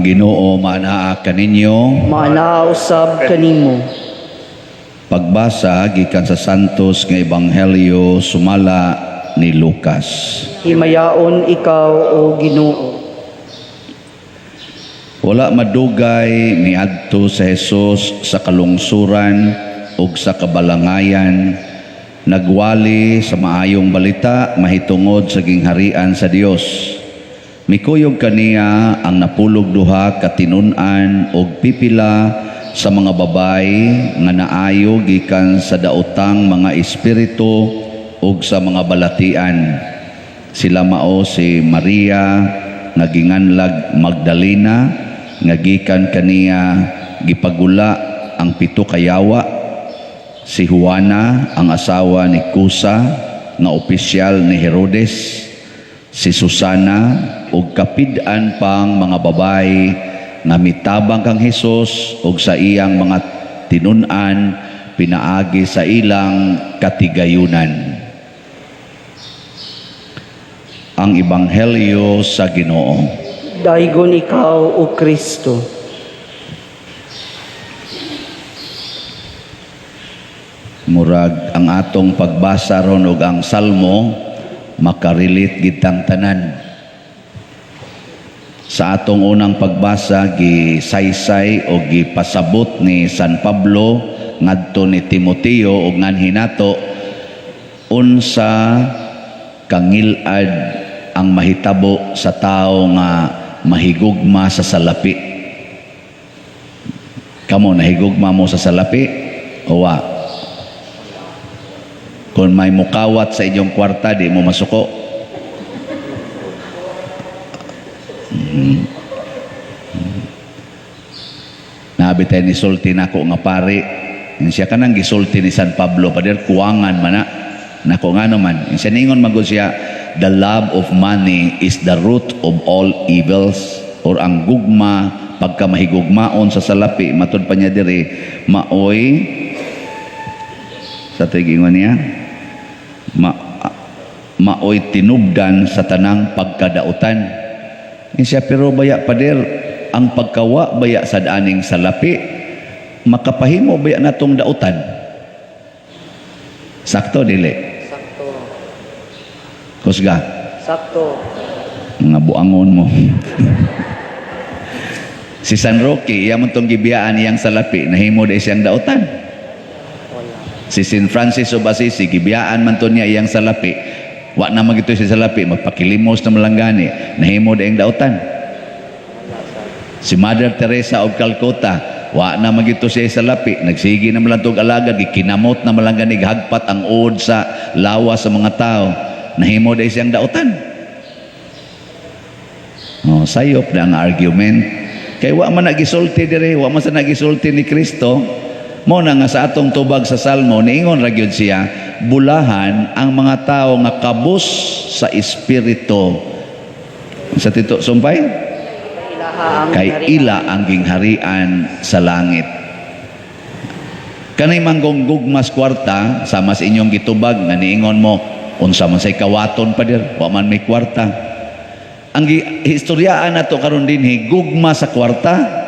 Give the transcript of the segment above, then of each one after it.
Ginoo maanaa kaninyo. Maanaa usab kanimo. Pagbasa gikan sa Santos nga Ebanghelyo sumala ni Lucas. Himayaon ikaw, o Ginoo. Wala madugay miadto sa Jesus sa kalungsuran ug sa kabalangayan, nagwali sa maayong balita mahitungod sa gingharian sa Dios. Mikuyog kaniya ang 12 ka tinun-an og pipila sa mga babay nga naayo gikan sa daotang mga espiritu ug sa mga balatian. Sila mao si Maria nga ginganlag Magdalena, nga gikan kaniya gipagula ang pito ka yawa, si Juana ang asawa ni Cusa nga opisyal ni Herodes, si Susana ug kapid-an pang mga babay nga mitabang kang Hesus ug sa iyang mga tinun-an pinaagi sa ilang katigayunan. Ang Ebanghelyo sa Ginoo. Daygon ikaw, o Kristo. Murag ang atong pagbasa ron og ang Salmo makarelate gitang tanan. Sa atong unang pagbasa, gisaysay o gipasabot ni San Pablo ngadto ni Timoteo og nganhi nato unsa kangilad ang mahitabo sa tawo nga mahigugma sa salapi. Kamo, nahigugma mo sa salapi o wa? Kung may mukawat sa inyong kwarta, di mo masuko. Nabi tayo ni sulti nako nga pare. Siya kanang gisulti ni San Pablo, pader kuwangan man na. Nako nga naman. Siya ningon magod siya, "The love of money is the root of all evils," or ang gugma, pagka mahigugmaon sa salapi, matud pa niya diri, maoy, sa tigingon niya, maoy tinubdan sa tanang pagkadautan. Siya, pero baya pader, ang pagkawa baya sa daaning salapi, makapahimo baya natong dautan? Sakto, dili? Sakto. Kusga? Sakto. Mga buangon mo. Si San Roque, iya man tong gibiyaan iyang salapi, nahimo dai siyang dautan? Si Saint Francis of Assisi, gibiyaan man to niya iyang salapi. Wa na magito si salapi, magpakilimos na malanggani, nahimo dai ang dautan? Si Mother Teresa of Calcutta, wa na magito siya salapi, nagsige na malang tog alagad, gikinamot na malanggani, hagpat ang uod sa lawas sa mga tao, nahimo dai siyang dautan? Oh, sayop na ang argument. Kay wa man nagisulti dire, wa man sa nagisulti ni Kristo. Mo na nga sa atong tubag sa Salmo, niingon ra gyud siya, bulahan ang mga tao nga kabus sa espiritu. Sa tito sumpay? Kay ila ang gingharian sa langit. Kanay manggong gugmas kwarta, sama sa inyong gitubag nga niingon mo, unsa man say kawaton pa dir, wa man may kwarta. Ang historyaan nato karon dinhi, gugma sa kwarta.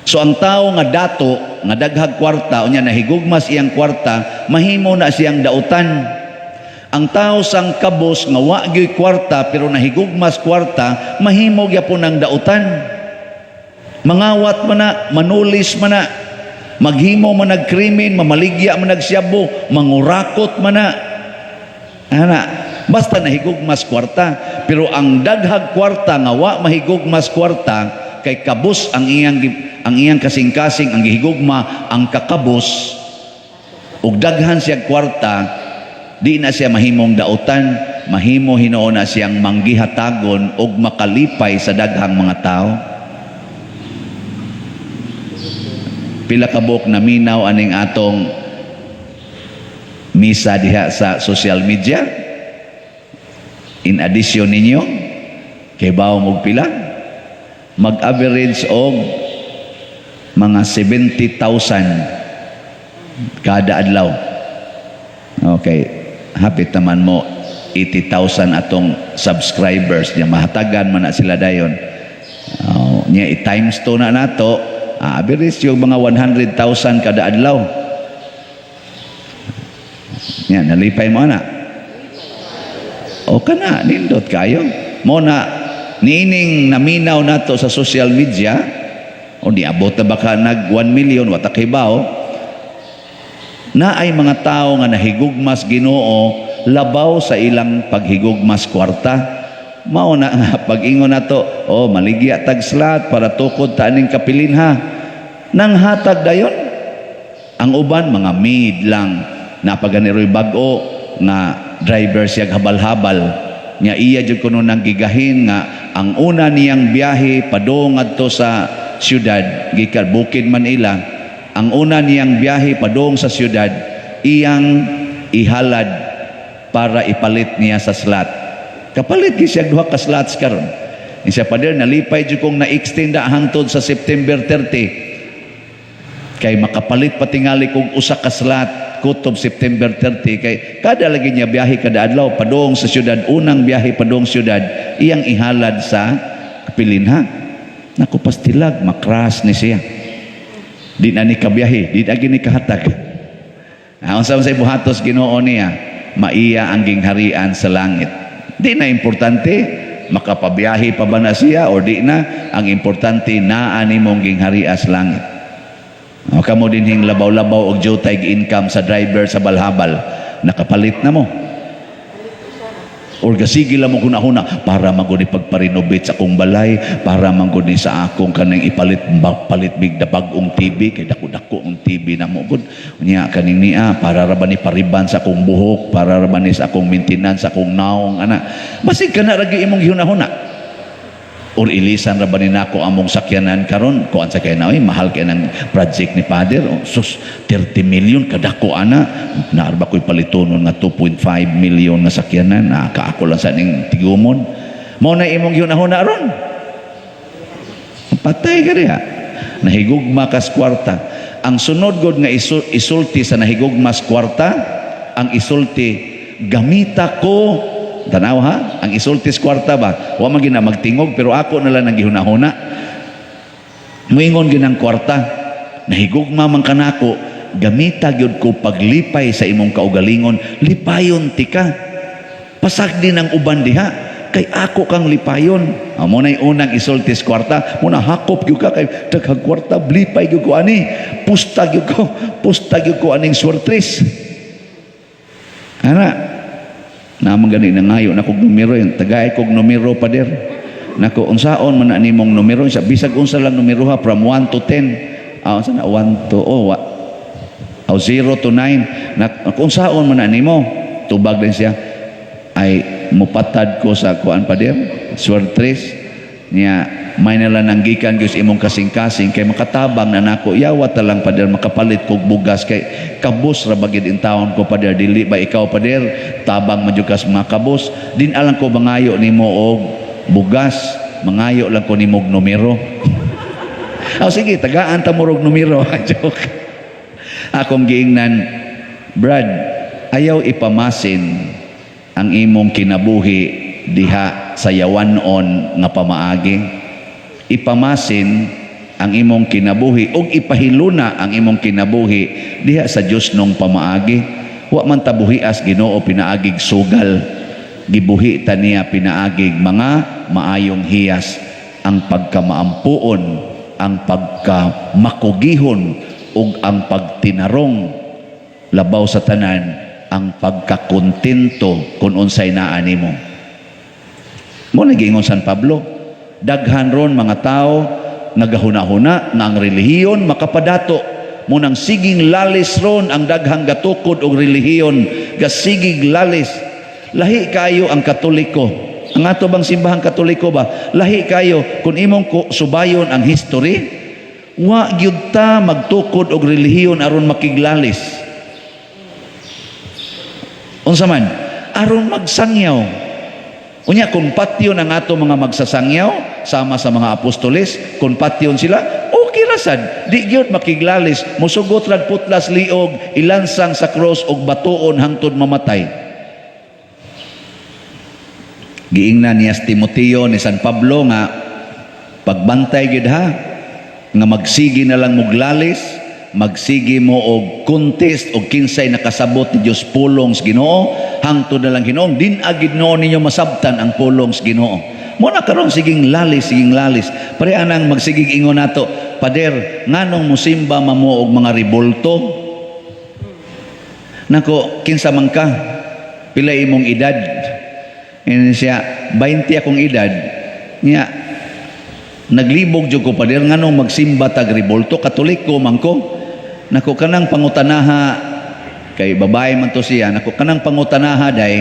So ang tao nga dato nga daghag kwarta, unya nahigugmas iyang kwarta, mahimo na siyang dautan. Ang tao sang kabos nga wa gyoy kwarta pero nahigugmas kwarta, mahimo gyapon ang dautan. Mangawat man na, manulis man na, maghimo man nagkrimen, mamaligya man nagsyabo, mangurakot man na. Ana, basta nahigugmas kwarta. Pero ang daghag kwarta nga wa mahigugmas kwarta, kay kabos ang iyang kasing-kasing, ang gihigugma ang kakabos, ug daghan siya kwarta, di na siya mahimong dautan, mahimo hinuon na siyang manggihatagon ug makalipay sa daghang mga tao. Pila ka buok naminaw aning atong misa diha sa social media? In addition ninyo, kay bawo og pila? Mag-average og mga 70,000 kada adlaw. Okay, hapit naman mo 80,000 atong subscribers niya, mahatagan man na sila dayon. Oh, Oh, nya i-times 2 na nato, average yung mga 100,000 kada adlaw. Nya nalipay mo ana. O kana nindot kayo. Mo na niining naminaw nato sa social media o niabot na baka nag 1 million, wa ta kibaw, na ay mga tao nga nahigugmas Ginoo labaw sa ilang paghigugmas kwarta. Mao na nga pag-ingon nato, "Oh, maligya tag slot para tukod ta aning kapilinha," nang hatag dayon. Ang uban mga maid lang, napaganiroy bag-o nga driver siya, habal-habal nya, iya jud kuno nang gigahin nga ang una niyang biyahe padung ngadto sa syudad, gikan bukid man ila, ang una niyang biyahe padung sa syudad iyang ihalad para ipalit niya sa slot. Kapalit gyud siya duha ka slots karon. Siya, "Pader, nalipay jud kong na-extend na hangtod sa September 30 kay makapalit pa tingali kog usa ka slot kutob September 30," kay kada lagi niya biyahe kada adlaw padung sa syudad, unang biyahe padung syudad iyang ihalad sa kapilinha. Naku, pastilag makras ni siya, di na ni kabiyahe, di na gini kahatag. Unsa man say buhatos Ginoo niya, maiya ang gingharian sa langit. Di na importante makapabiyahe pa ba na siya or di na, ang importante naa nimong gingharian sa langit. O kamo dinhing labaw-labaw og jutay income sa driver sa balhabal, nakapalit na mo. Or gasige lang mo hunahuna para man gud ni pagpa-renovate sa akong balay, para man gud ni sa akong kanang ipalit palit big da bag-ong TV kay dako-dako ang TV na mo gud. Unya kaning niya para ra ba ni pariban sa akong buhok, para ra ba ni sa akong maintenance sa akong naong ana. Basig kana ra gyud imong gihunahuna. Or ilisan ra ba ni nako among sakyanan karon, kuan sa kay na, oy, mahal kay ng project ni Father. Oh, sus, 30 million kadako ana, naa ba ko'y palitonon nga 2.5 million nga sakyanan na kaako lang sa ning tigumon. Mao na imong gihunahuna ron, patay ka diha, nahigugma kas kwarta. Ang sunod god nga isulti sa nahigugmas kwarta, ang isulti, "Gamita ko." Tanaw ha, ang isulti sa kwarta ba, wa man gina magtingog, pero ako na lang ang gihunahuna. Muingon ginang kwarta, "Nahigugma man kanako, gamita gyud ko paglipay sa imong kaugalingon, lipayon tika. Pasagdi ng uban diha, kay ako kang lipayon." Amo na'y unang isulti sa kwarta, muna hakop gyud ka kay daghang kwarta, lipay gyud ko ani, pusta gyud ko, pusta gyud ko aning swertres. Ana, naman gani na ngayo na kog numero yun, tagay kog numero, Pader. Nako, unsaon man na nimong numero sa bisag unsa lang numero ha, from 1 to 10. Ah, unsa na 1 to, oh, wa, oh, 0 to 9. Na kung unsaon man na nimo, tubag din siya. "Ay mupatad ko sa kuan, Pader, swertres niya, may nala nang gikan gyud sa imong kasing-kasing kay makatabang na nako. Yawa ta lang, Pader, makapalit kog bugas kay kabus ra ba gid in taon ko, Pader. Dili ba ikaw, Pader, tabang man jud kas mga kabus? Din alang ko mangayo nimo og bugas, mangayo lang ko nimo og numero." Oh, sige, tagaan ta mo og numero. Joke. Akong giingnan, "Brad, ayaw ipamasin ang imong kinabuhi diha sa yawanon nga pamaagi. Ipamasin ang imong kinabuhi ug ipahiluna ang imong kinabuhi diha sa Dios nung pamaagi. Wa man ta buhias Ginoo pinaagig sugal. Gibuhi ta niya pinaagig mga maayong hiyas, ang pagkamaampuon, ang pagkamakugihon ug ang pagtinarong, labaw sa tanan ang pagkakontento kung unsay naa nimo." Mo giingon San Pablo, daghan ron mga tao nagahuna-huna nga ang relihiyon makapadato. Mo nang siging lalis ron ang daghang gatukod og relihiyon, gasigig lalis. Lahi kayo ang Katoliko. Ang ato bang simbahang Katoliko ba? Lahi kayo kung imong ko subayon ang history, wa gyud ta magtukod og relihiyon aron makiglalis. Unsa man? Aron magsangyaw. Unya kung patyon ang ato mga magsasangyaw sama sa mga apostoles, kung patyon sila, okay ra sad. Di gyud makiglalis, musugot rag putlas liog, ilansang sa cross og batuon hangtod mamatay. Giingnan niya si Timoteo ni San Pablo nga Pagbantay gid ha nga magsige na lang muglalis, magsige mo og contest og kinsay nakasabot ni Dios pulong sa Ginoo, hangtod na lang hinuon din agid noon ninyo masabtan ang pulong sa Ginoo. Mo na karon siging lalis, siging lalis. Pare anang magsigig ingon nato, "Pader, nganong musimba mamo og mga rebulto?" Nako, kinsa man ka? Pila imong edad? Ini siya, 20 akong edad. Nya, naglibog jud ko, pader, nganong magsimba tag rebulto, Katoliko man ko. Nako, kanang pangutanaha, kay babae man to siya, nako, kanang pangutanaha day,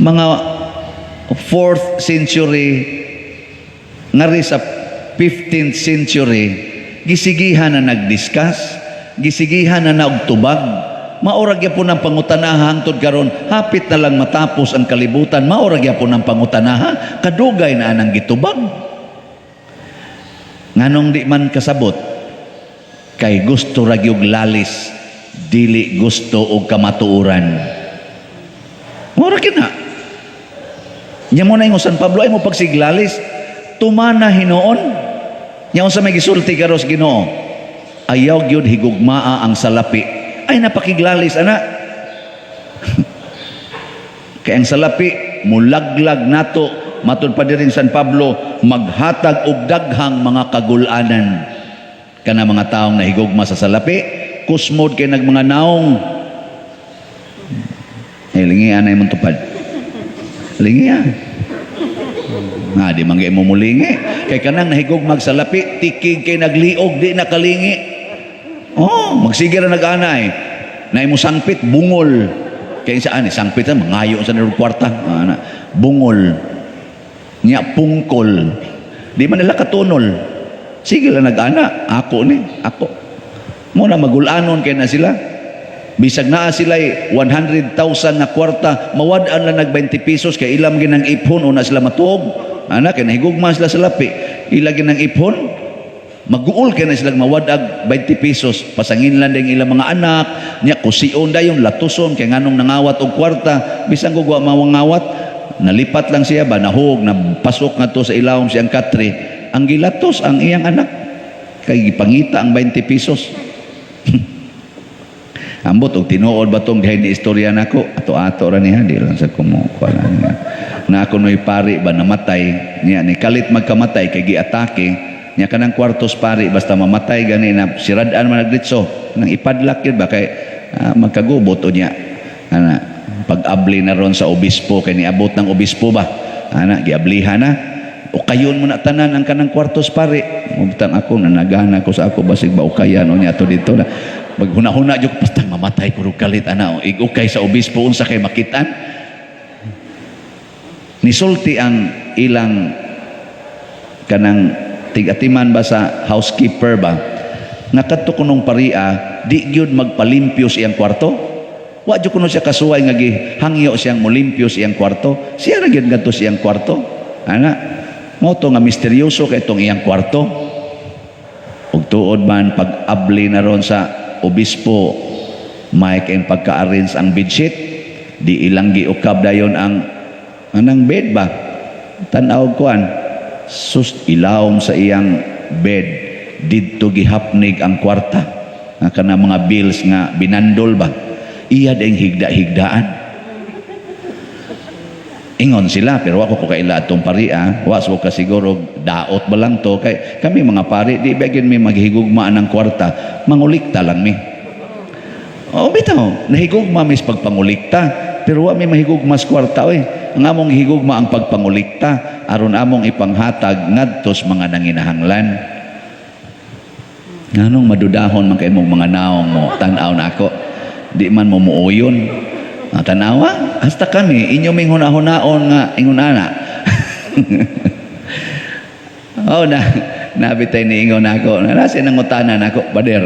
mga 4th century ngari sa 15th century gisigihan na nagdiscuss, gisigihan na naugtubag. Maura gyapon ang pangutanaha hangtod karon, hapit na lang matapos ang kalibutan, maura gyapon ang pangutanaha, kadugay na anang gitubag. Nganong di man kasabot? Kay gusto ra gyud lalis, dili gusto og kamatuoran. Mura gyud na. Nya mo na ingon San Pablo ay mo pagsiglalis, tumana hinuon. Nya unsa may gisulti karon sa Ginoo? Ayaw gyud higugmaa ang salapi. Ay napakiglalis ana. Kay ang salapi mulaglag nato, matud pa diri San Pablo, maghatag og daghang mga kagulanan. Kana mga taong nahigugma sa salapi, kusmod kay nag mga naong. Eh, lingian na imong tupad. Lingian. Nga, di man mo mulingi. Kay kanang nahigugmag salapi, tikig kay nagliog, di nakalingi. Oh, magsige ra nag-anay. Na imo sangpit, bungol. Kay saan, sangpit na, mangayo sa nilog kwarta. Ana, bungol. Nya pungkol. Di man nila katunol. Sige lang nag-ana, ako ni, ako. Mo na magulanon kay na sila. Bisag naa sila 100,000 nga kwarta, mawad-an lang nag 20 pesos kay ilam ginang iphon una sila matuog. Ana kay nahigugma sila sa lapi. Ila ginang iphon, maguol kay na sila mawad-ag 20 pesos. Pasangin lang din ilang mga anak, nya kusion dayon latuson kay nganong nangawat og kwarta, bisan kung wa mawangawat, nalipat lang siya ba, nahog, napasok nga to sa ilawom siyang katre. Ang gilatos ang iyang anak kay gipangita ang 20 pesos. Ambot og tinuod ba tong dihay ni istorya nako, ato-ato ra niya, di lang sa kumo kuan niya. Na ako noy pari ba namatay niya, ni kalit magkamatay kay giatake niya kanang kwartos pari, basta mamatay gani na sirad-an man nagditso nang ipadlak yun ba kay magkagubot o niya ana pag-abli na ron sa obispo kay niabot ng obispo ba ana giablihan na o kayon mo na tanan ang kanang kwartos pare. Mubtang ako nanagana ko sa ako basig ba ukayan o niya to dito na maghuna-huna jud ko, basta mamatay ko rog kalit ana igukay sa obispo unsa kay makitan. Nisulti ang ilang kanang tigatiman ba sa housekeeper ba nga kadto kunong paria di gyud magpalimpyo sa iyang kwarto. Wa jud kuno siya kasuway nga gihangyo siyang molimpyo sa iyang kwarto. Siya ra gyud ngadto sa iyang kwarto ana. Mo to nga misteryoso kay itong iyang kwarto. Ug tuod man, pag-abli na ron sa obispo, may kay pagka-arrange ang bedsheet, di ilang giukab dayon ang anang bed ba, tan-aw kuan, sus, ilawom sa iyang bed didto gihapnig ang kwarta nga kana mga bills nga binandol ba, iya ding higda-higdaan. Ingon sila, pero ako ko kaila atong pari, wa so ka siguro daot ba lang to, kay kami mga pari di ba gyud mi maghigugma ng kwarta, mangulikta lang mi. Oh, bitaw nahigugma mis pagpangulikta, pero wa mi mahigugma sa kwarta oy. Ang among higugma ang pagpangulikta aron among ipanghatag ngadto sa mga nanginahanglan. Nganong madudahon man kay imong mga naong mo tan-aw na ako, di man mo muoyon. Ah, tanawa, hasta kami, inyo ming huna-hunaon nga ingon ana. Oh, na nabitay ni ingon ako. Nasa nangutana nako, "Pader.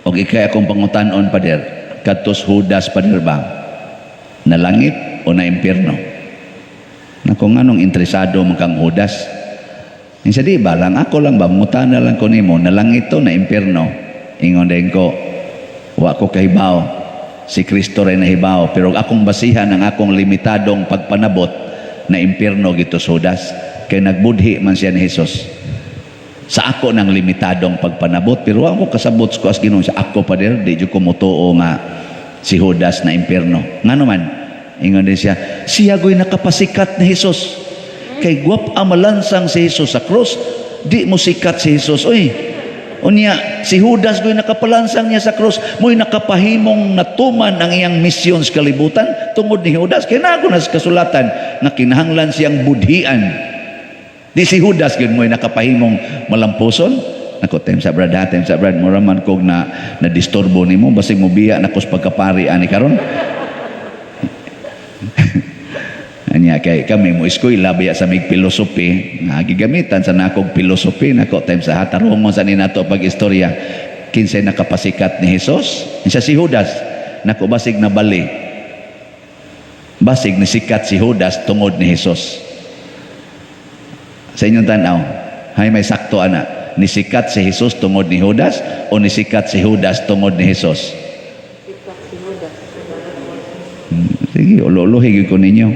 Og ikay akong pangutanon, pader. Kadtos Judas, pader ba? Nalangit o na impierno?" Nako, nganong interesado man kang Judas? Insa di ba lang ako lang ba mangutana lang ko nimo, nalangit to na impierno? Ingon din ko, wa ko kahibaw, si Kristo rin nahibaw, pero akong basihan ang akong limitadong pagpanabot na impierno gito Judas. Kay nagbudhi man siya ni Jesus. Sa ako ng limitadong pagpanabot, pero ako kasabot ko as Ginoo sa ako, Pader, di jud ko motuo nga si Judas na impierno. Ngano man? Ingon din siya, siya goy nakapasikat ni Jesus. Kay gwap ang malansang si Jesus sa krus, di mo sikat si Jesus. Uy, unya, si Judas goy nakapalansang niya sa krus, mo'y nakapahimong natuman ang iyang misyon sa kalibutan tungod ni Judas. Kaya na ako na sa kasulatan na kinahanglan siyang budhian. Di si Judas gyud mo'y nakapahimong malampuson. Nako, time sa brad ha, time sa brad, mura man kog na na disturbo nimo, basig mo biya na kos pagkapari ani karon. Anya kay kami mo eskwela biya sa mig philosophy, nga gigamitan sa nakog philosophy. Nako, time sa hatarungon sa ni nato pag istorya. Kinsay nakapasikat ni Jesus? Siya si Judas. Nako, basig na bali. Basig ni sikat si Judas tungod ni Jesus. Sa inyong tanaw, hay may sakto ana? Nisikat si Jesus tungod ni Judas o nisikat si Judas tungod ni Jesus? Sige, ulo-ulohi gyud ko ninyo.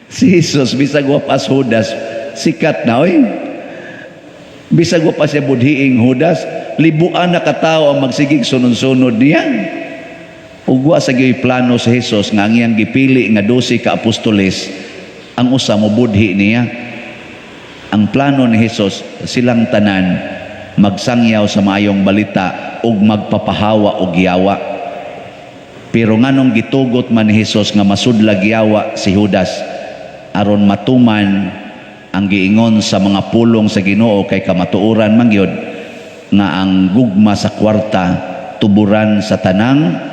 Si Jesus, bisag wa pa Judas, sikat na oy. Bisag wa pa siya budhiing Judas, libuan na katao ang magsigig sunod-sunod niya. Ug wa sa gyoy plano si Jesus nga ang iyang gipili nga 12 ka apostoles ang usa mo budhi niya. Ang plano ni Jesus, silang tanan magsangyaw sa maayong balita ug magpapahawa og yawa. Pero nganong gitugot man ni Jesus nga masudlag yawa si Judas? Aron matuman ang giingon sa mga pulong sa Ginoo, kay kamatuoran man gyud nga ang gugma sa kwarta tuburan sa tanang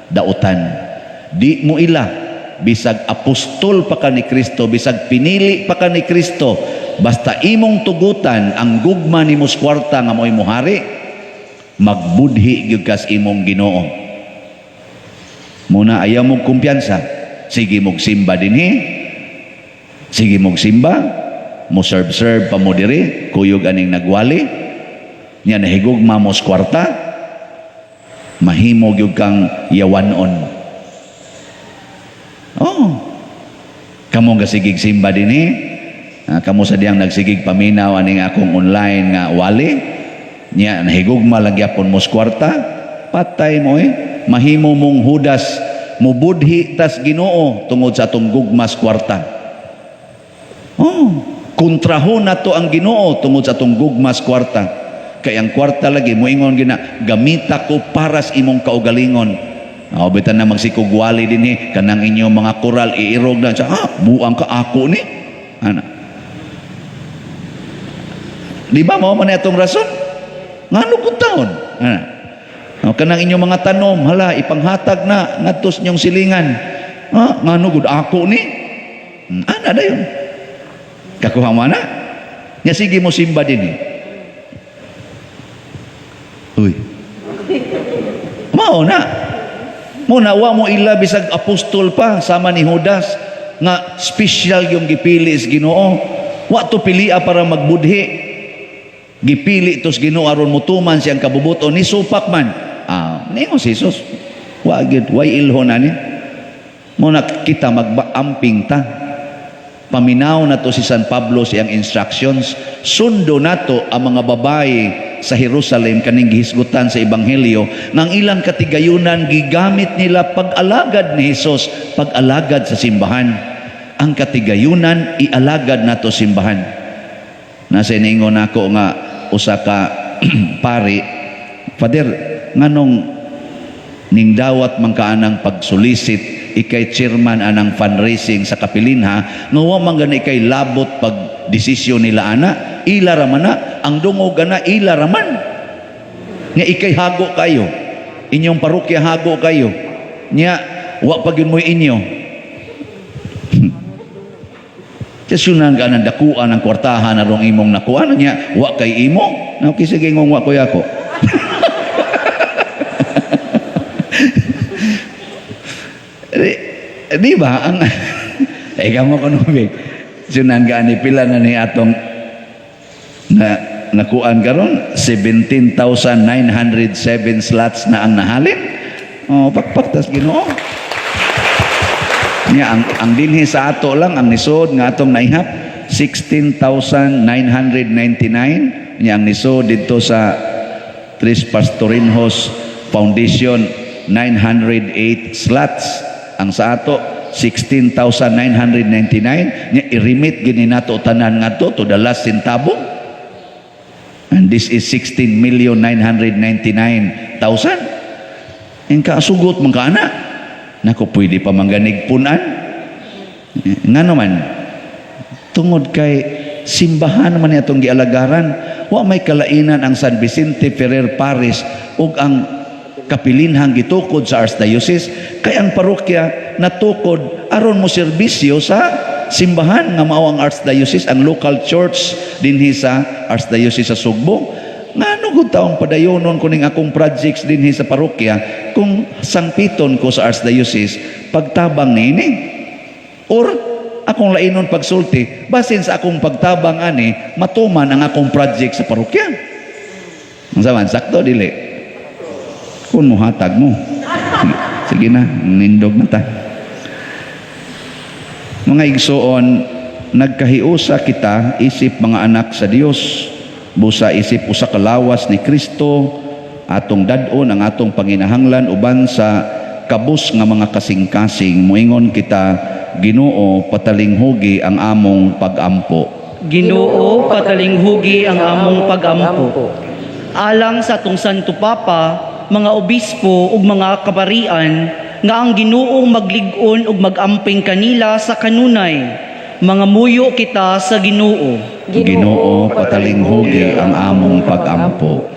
dautan. Di mo ila, bisag apostol pa ka ni Kristo, bisag pinili pa ka ni Kristo, basta imong tugutan ang gugma nimo sa kwarta nga mo'y muhari, magbudhi gyud kas imong Ginoo. Muna ayaw mong kumpiyansa, sige mong simba dinhi, sige mong simba, mo serve-serve pa mo diri, kuyog aning nagwali, nya nahigugma mo sa kwarta, mahimo gyud kang yawanon. Oh. Kamo nga sigig simba dinhi, kamo sa diyang nagsigig paminaw aning akong online nga wali, nya nahigugma lang gyapon mo sa kwarta, patay mo eh. Mahimo mong Judas, mubudhi tas Ginoo tungod sa atong gugma sa kwarta. Oh, kontrahon nato ang Ginoo tungod sa atong gugma sa kwarta. Kay ang kwarta lagi moingon gina, gamita ko para sa imong kaugalingon. Oh, bitan na magsikog wali dinhi kanang inyong mga koral iirog na siya. Ah, buang ka ako ni. Ana. Di ba mao man atong rason? Ngano kung taon? Ana. Oh, kanang inyong mga tanom, hala, ipanghatag na ngadto sa inyong silingan. Ah, ngano gud ako ni? Ana dayon. Kakuha mo na? Nya sige mo simba din eh. Uy. Mao na. Mo na wa mo ila bisag apostol pa sama ni Judas nga special yung gipili sa Ginoo. Wa to pilia para magbudhi. Gipili to sa Ginoo aron motuman siyang kabubuton ni supak man. Ah, ningon si Jesus. Wa gyud, way ilhon ani. Mo na kita magbaamping ta. Paminaw na to si San Pablo siyang instructions. Sundo nato ang mga babae sa Jerusalem kaning gihisgutan sa ebanghelyo ng ilang katigayunan gigamit nila pag-alagad ni Jesus, pag-alagad sa simbahan. Ang katigayunan ialagad nato simbahan. Nasa iningon nako nga usa ka pari, "Father, nganong ningdawat man ka anang pagsulisit, ikay chairman anang fundraising sa kapilinha, nga wa man gani ikay labot pag desisyon nila ana, ila ra man na ang dungog ana, ila ra man nga ikay hago kayo, inyong parokya hago kayo, nya wa pa gyud mo'y inyo?" Kasunan ka ng dakuan ng kwartahan na rong imong nakuan niya, wa kay imo. Na okay, sige ngong wa koy ako. Di ba ang eh kamo kuno big. Sunan ka ni pila na ni atong na nakuan karon, 17,907 slots na ang nahalin. Oh, pakpak tas Ginoo. Nya ang dinhi sa ato lang ang nisod nga atong naihap, 16,999. Nya ang nisod didto sa Tres Pastorinhos Foundation, 908 slots. Ang sa ato, 16,999. Nya i-remit gini nato tanan ngadto to the last centavo, and this is 16,999,000. Ang kaasugot man ka ana nako, pwede pa man ganig punan. Ngano man? Tungod kay simbahan man ni atong gialagaran. Wa may kalainan ang San Vicente Ferrer Parish ug ang kapilinhang gitukod sa Archdiocese, kay ang parokya natukod aron mo serbisyo sa simbahan nga mao ang Archdiocese, ang local church dinhi sa Archdiocese sa Sugbo. Ngano gud taong padayonon ko ning akong projects dinhi sa parokya kung sangpiton ko sa Archdiocese pagtabang niini? Or akong lainon pagsulti, basin sa akong pagtabang ani matuman ang akong project sa parokya. Ang saman, sakto dili? Kung muhatag mo. Sige, sige na, nindog na ta. Mga igsoon, nagkahiusa kita isip mga anak sa Dios. Busa isip usa ka lawas ni Kristo, atong dad-on ang atong panginahanglan uban sa kabus nga mga kasing-kasing. Muingon kita, Ginoo, patalinghugi ang among pagampo. Ginoo, patalinghugi ang among pagampo. Alang sa atong Santo Papa, mga obispo ug mga kaparian, nga ang Ginoong maglig-on ug magamping kanila sa kanunay. Mangamuyo kita sa Ginoo. Ginoo, patalinghugi ang among pagampo.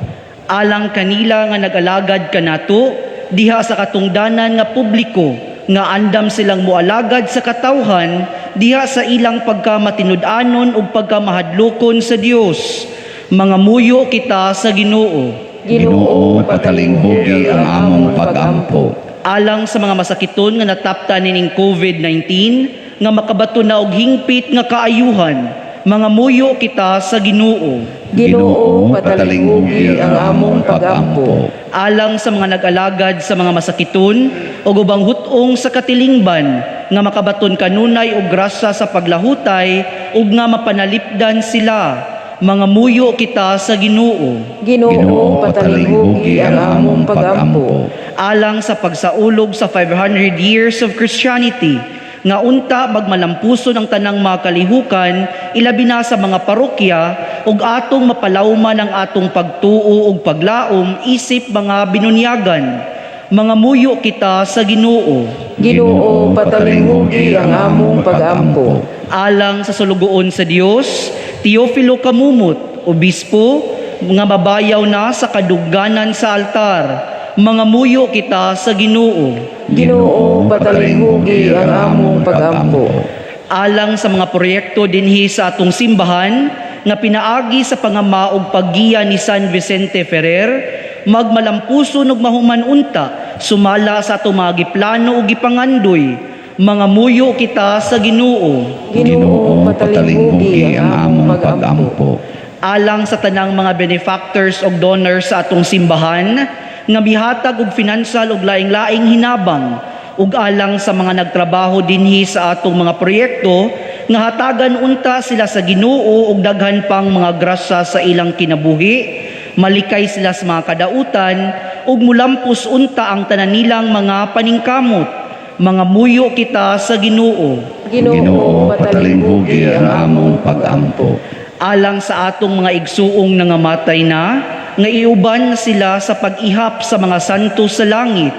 Alang kanila nga nag-alagad kanato diha sa katungdanan nga publiko, nga andam silang moalagad sa katawhan diha sa ilang pagkamatinud-anon ug pagkamahadlokon sa Dios. Mangamuyo kita sa Ginoo. Ginoo, patalinghugi ang among pagampo. Alang sa mga masakiton nga nataptan nining COVID-19, nga makabato na og hingpit nga kaayuhan. Mangamuyo kita sa Ginoo. Ginoo, patalinghugi ang among pagampo. Alang sa mga nag-alagad sa mga masakiton ug ubang hut-ong sa katilingban, nga makabaton kanunay og grasya sa paglahutay ug nga mapanalipdan sila. Mangamuyo kita sa Ginoo. Ginoo, patalinghugi ang among pagampo. Alang sa pagsaulog sa 500 years of Christianity, nga unta magmalampuson ang tanang mga kalihukan, ilabi na sa mga parokya, ug atong mapalawman ang atong pagtuo ug paglaom isip mga binunyagan. Mangamuyo kita sa Ginoo. Ginoo, patalinghugi ang among pagampo. Alang sa sulugoon sa Dios, Teofilo Camumut, obispo, nga mabayaw na sa kadugganan sa altar. Mangamuyo kita sa Ginoo. Ginoo, patalinghugi ang among pagampo. Alang sa mga proyekto dinhi sa atong simbahan nga pinaagi sa pangama ug paggiya ni San Vicente Ferrer, magmalampuson ug mahuman unta sumala sa atong mga giplano ug gipangandoy. Mangamuyo kita sa Ginoo. Ginoo, patalinghugi ang among pagampo. Alang sa tanang mga benefactors ug donors sa atong simbahan nga mihatag og financial ug laing-laing hinabang, ug alang sa mga nagtrabaho dinhi sa atong mga proyekto, nga hatagan unta sila sa Ginoo og daghan pang mga grasya sa ilang kinabuhi, malikay sila sa mga kadautan ug mulampos unta ang tanan nilang mga paningkamot. Mangamuyo kita sa Ginoo. Ginoo, patalinghugi ang among pagampo. Alang sa atong mga igsuong nangamatay na, nga iuban sila sa pag-ihap sa mga santo sa langit.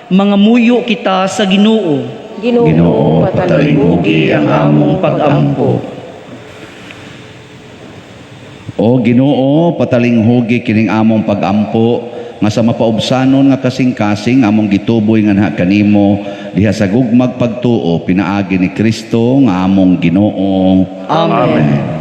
Mangamuyo kita sa Ginoo. Ginoo, patalinghugi ang among pagampo. O Ginoo, patalinghugi kining among pagampo nga sa mapaubsanon nga kasing-kasing among gituboy nganha kanimo diha sa gugmag pagtuo pinaagi ni Kristo nga among Ginoo. Amen.